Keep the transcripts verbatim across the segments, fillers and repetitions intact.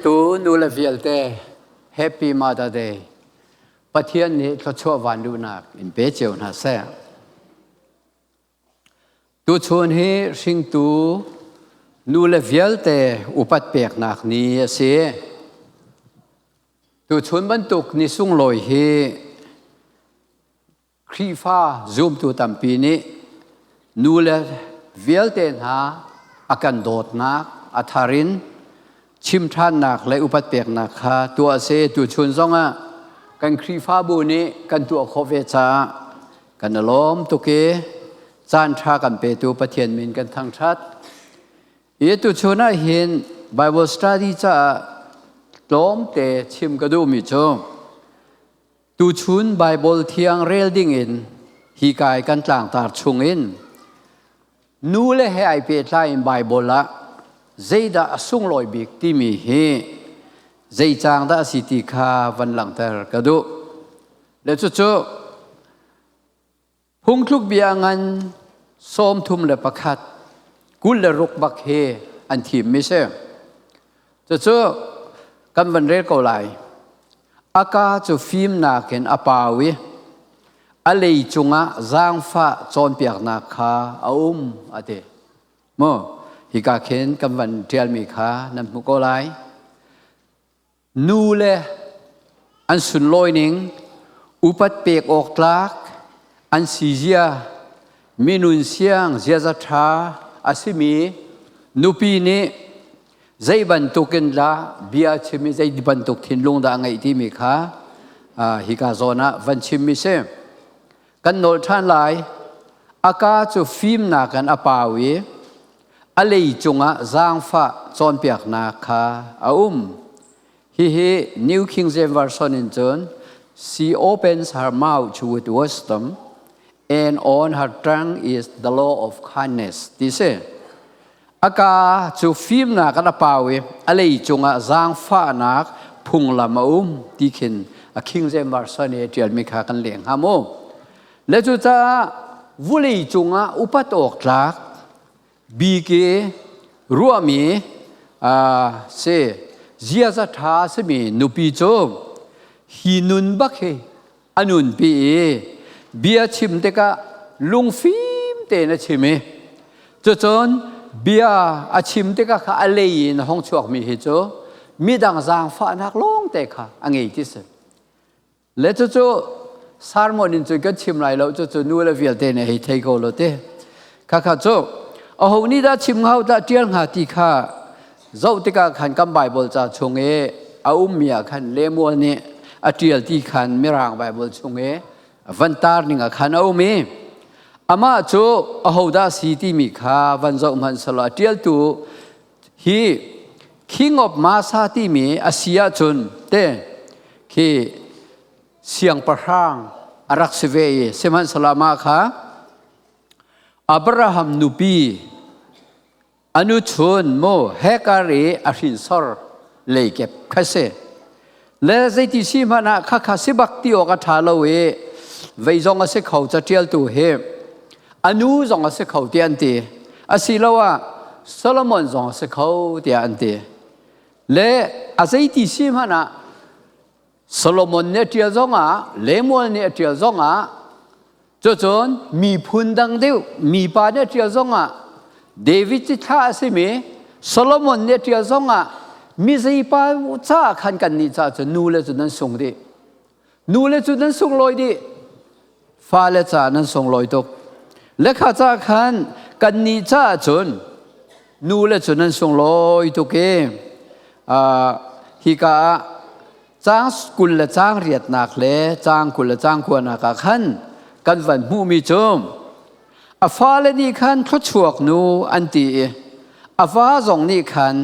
Tu nu le vialte, Happy Mother Day. Pathian nih thluachuah vanduhnak in pe cio hna seh. Tuchun hi hringtu nu le vialte upat peknak ni a si. Tuchun bantuk ni sunglawi hi Khrihfa zumtu tampi nih nu le vialte hna a kan dawtnak a thar in chimṭhannak le upat peknak kha tuah a si. Tuchun zongah kan Khrihfabu nih kan tuah khawh ve caah kan i lawm tuk i caan ṭha kan petu Pathian min kan thangṭhat. I tuchun ah hin Bible study caah tlawmte chim ka duhmi cu, tuchun Bible thiang rel dingin hi kai kan tlangtar chungin nu le he aa pehtlai in Bible ah zeidah a sunglawi bik timi hi zeicang dah a si ti kha van langhter ka duh. Le cucu Phungthluk bia ngan sawmthum le pakhat, kul le ruk bak hi an thimmi si. Cucu kan van rel ko lai. A ka cu fimnak in a pau i a lei cungah zaangfah cawnpiaknak kha a um, a ti. Maw, hika khin kan van ṭialmi kha nan hmu ko lai. Nu le an sunlawi ning, upat pek awk tlak, an sizia, minun siang, ziaza ṭha a simi nupi nih zei bantuk in dah bia chim i zei bantuk thinlung dah a ngeih timi kha, aa, hika zawn ah van chimmi si. Kan nolh ṭhan lai. A ka cu fimnak in a pau i a lei cungah zaangfah cawnpiaknak kha a um. Hihi New King James Version in cun, "She opens her mouth with wisdom, and on her tongue is the law of kindness," ti si. A ka cu fimnak in a pau i a lei cungah zaangfahnak phunglam a um, ti khin a King James Version i a ṭialmi kha kan leng hnga mu. Le cucaah vulei cungah upat awk tlak, bik i ruahmi, aa, si, ziaza ṭha simi nupi cu hi nun bak hi a nunpi i bia chim tikah lungfim tein a chim i, cucun bia a chim tikah kha a lei in a hong chuakmi hi cu midang zaangfahnak lawngte kha a ngei ti si. Le cucu sermon in cun kan chim lai lo, cucu nu le vialte nih hei thei ko lo te. Khakha cu aho nih dah chim hnga u tla ṭial hnga ti kha zoh tikah khan kan Bible ca chung i a ummi ah khan Lemuel nih a ṭial ti khan Mirang Bible chung i van tar ning ah khan a um i, amah cu aho dah si timi kha van zoh hmanh selaw, a ṭialtu hi King of Massa timi a si ahcun te khi siangpahrang a rak si ve i, sihmanhsehlaw amah kha Abraham nupi a nu chun mu Hagar i a hrinsor leikep kha si. Le zeiti si hmanh ah khakha si bak ti awk a ṭha lo i, vei zong a si kho, caṭialtu hi a nu zong a si kho tiah an ti. Asiloah Solomon zong a si kho tiah an ti. Le a zeiti si hmanh ah Solomon nih a ṭial zongah, Lemuel nih a ṭial zongah, cucun miphun dang deuh, mipa nih a ṭial zongah, David cithlah a simi Solomon nih a ṭial zongah, mi zeipa caah khan kannih caah cun nu le cu nan sung dih. Nu le cu nan sunglawi dih. Fale caah nan sunglawi tuk. Le kha caah khan kannih caah cun nu le cu nan sunglawi tuk i, aa, hika ah cang kul le cang riatnak le cang kul le cang kuanak ah khan kan van hmuhmi cu, a fale nih khan thluachuak nu an ti i, a va zong nih khan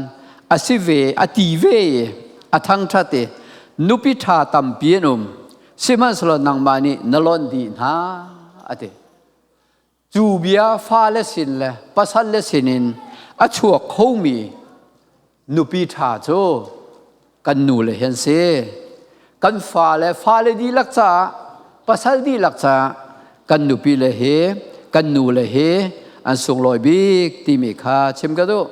a si ve, a ti ve i, a thangṭhat i, nupi ṭha tampi an um. Sihmanhsehlaw nangmah nih na lonh dih hna, a ti. Cu bia fale sin le pasal le sin in a chuak khomi nupi ṭha cu kan nu le hi an si. Kan fale, fale dihlak caah, pasal dihlak caah kan nupi le hi, kan nu le hi an sunglawi bik timi kha chim ka duh.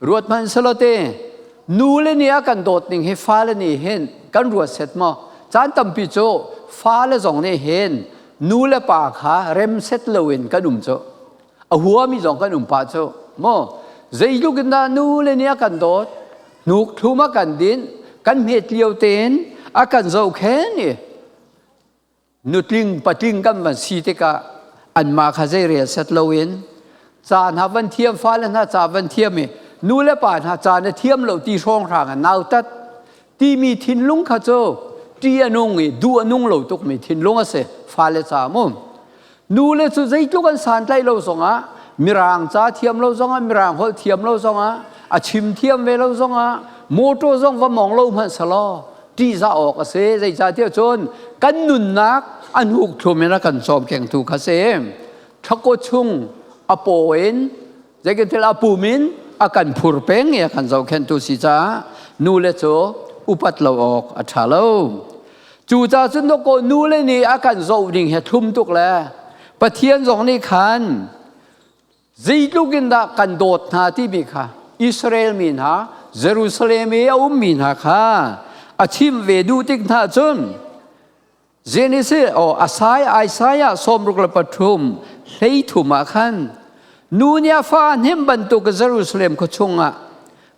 Ruat hmanh selaw te, Nu le ni a kan dawt ning hi fale ni hin kan ruat set maw? Caan tampi cu fale zong nih hin nu le pa kha rem set loin kan um cu. A huami zong kan um pah cu maw? Zeitluk in dah nu le ni a kan dawt, hnuk thlum a kan dinh, kan hmet lio tein a kan zoh khen i nutling patling kan van si tikah anmah kha zei rel set loin ca hna van thiam, fale hna ca van thiam i nu le pa hna ca na thiam lo ti hrawnghrang a nautat timi thinlung kha cu ṭih a nung i duh a nung lo tukmi thinlung a si, fale ca mu. Nu le cu zeitluk an santlaih lo zongah, mirang ca thiam lo zongah, mirang holh thiam lo zongah, a chim thiam ve lo zongah, motor zong va mawng lo hmanhsehlaw ṭihzah awk a si. Zeicahtiah cun kan nunnak a hnuk thlum in a kan cawmkengtu kha si. Thlakua chung a paw in, zeikantil a pum in a kan phur peng i a kan zohkhenhtu si caah nu le cu upat lo awk a ṭha lo. Cucaah cun dawkaw nu le ni a kan zoh ding hi a thlum tuk le Pathian zong nih khan zeitluk in dah kan dawt hna timi kha Israel mi hna, Jerusalem i a ummi hna kha a chimh ve duh tik hna cun, Genesis, aw, Isaiah, Isaiah sawmruk le pathum, hleithum ah khan, nu nih a fa a hnemh bantuk Jerusalem khua chungah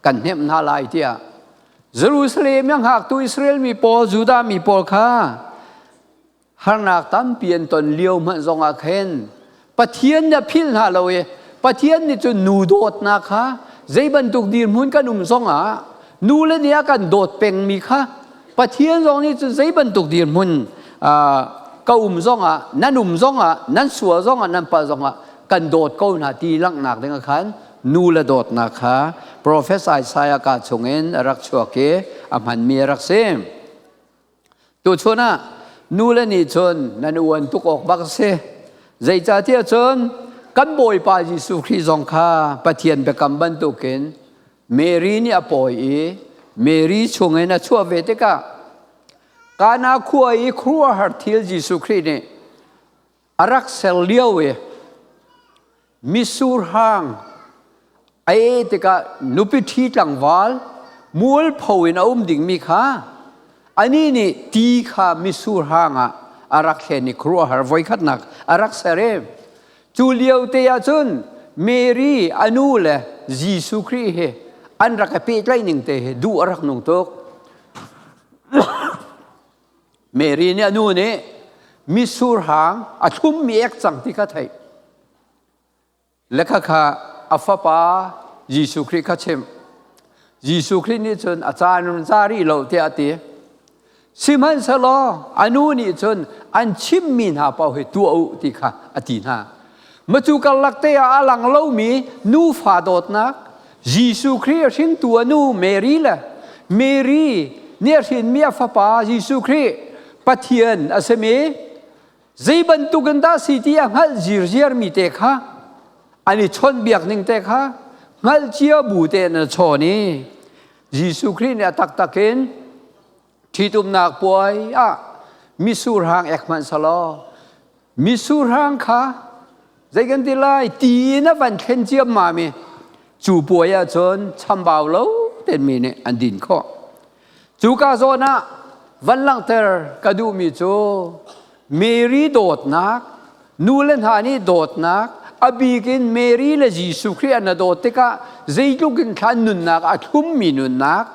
kan hnemh hna lai, tiah Jerusalem i a hngaktu Israel mi pawl, Judah mi pawl kha harnak tampi an ton lio hmanh zongah khin Pathian nih a philh hna lo i, Pathian nih cun nu dawtnak kha zei bantuk dirhmun kan um zongah, nu le ni a kan dawt pengmi kha Pathian zong nih cun zei bantuk dirhmun, aa, ka um zongah, nan um zongah, nan sual zongah, nan palh zongah kan dawt ko hna ti langhnak ding ah khan nu le dawtnak kha profet Isaiah ka chungin a rak chuak i a hmanmi a rak si. Tuchun ah nu le ni cun nan uan tuk awk bak a si. Zeicahtiah cun kan Bawipa Jesuh Khrih zong kha Pathian biakam bantukin Mary nih a pawi i Mary chungin a chuah ve tikah Kana khua i khuaruahhar thil Jesuh Khrih nih a rak ser lio i, mitsur hang a ei tikah nupi ṭhi tlangval mualpho in a um dingmi kha anih nih ti kha mitsur hang ah a rak thlen i khuaruahhar voikhatnak a rak ser i, cu lio te ahcun Mary a nu le Jesuh Khrih hi an rak i pehtlaih ning te hi duh a rak nung tuk. Mary nih a nu nih mitsur hang a thlummi ek cang ti kha theih. Le kha kha a fapa Jesuh Khrih kha chimh. Jesuh Khrih nih cun a caan run ca rih lo tiah a ti. Sihmanhsehlaw a nu nih cun an chimmi hna paoh hi tuah u ti kha a ti hna. Mah cu karlak te ah a lang lomi nufa dawtnak, Jesuh Khrih a hringtu a nu Mary le Mary nih a hrinmi a fapa Jesuh Khrih Pathian a simi, zei bantuk in dah si ti a hngalh zirziarmi te kha an i chawnhbiak ning te kha hngalh cia bu te an a chawn i, Jesuh Khrih nih a taktak in ṭhitumnak puai ah mitsur hang ek hmanh selaw, mitsur hang kha zei kan ti lai, ti in a van thlen ciammam i, cu puai ahcun chambau lo tenmi nih an din khawh. Cuka zawn ah van langhter ka duhmi cu Mary dawtnak, nu le hna nih dawtnak, a bikin Mary le Jesuh Khrih an a dawt tikah zeitluk in thla nunnak a thlummi nunnak,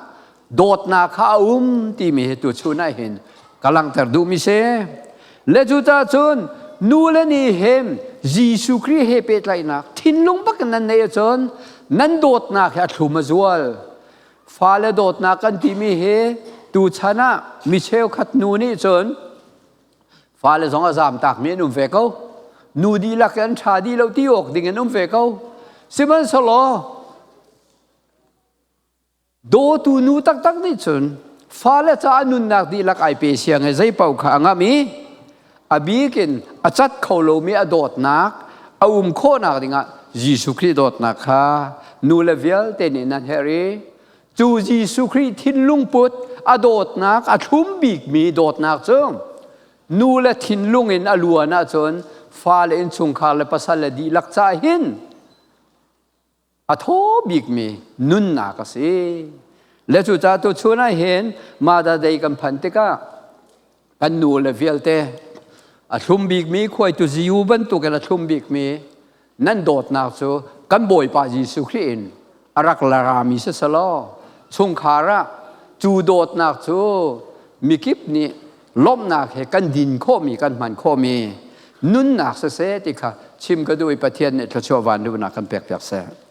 dawtnak kha a um timi hi tuchun ah hin ka langhter duhmi si. Le cucaah cun nu le ni hin Jesuh Khrih he pehtlaihnak thinlung bak nan neih ahcun nan dawtnak hi a thlum a zual. Fale dawtnak kan timi hi tuchan ah mi cheukhat nu nih cun fale zong a zamtakmi an um ve ko. Nu dihlak an ṭha dih lo ti awk ding an um ve ko. Sihmanhsehlaw, dawtu nu taktak nih cun fale caah nunnak dihlak aa pe siang i zeipaoh kha a ngamh i, a bikin a cat kho lomi a dawtnak a um khawhnak dingah Jesuh Khrih dawtnak kha nu le vialte nih nan herh i, cu Jesuh Khrih thinlung put a dawtnak a thlum bikmi dawtnak cu nu le thinlung in a luan ahcun fale innchungkhar le pasal le dihlak caah hin a thaw bikmi nunnak a si. Le cucaah tuchun ah hin Mother Day kan phan tikah kan nu le vialte a thlum bikmi khuaitu ziu bantukin a thlum bikmi nan dawtnak cu kan Bawipa Jesuh Khrih in a rak la rami siseh law, chungkhar ah cu dawtnak cu mikip nih lawmhnak he kan din khawhmi, kan hman khawhmi nunnak siseh ti kha chim ka duh i Pathian nih thluachuah van duhnak kan pekpiak seh.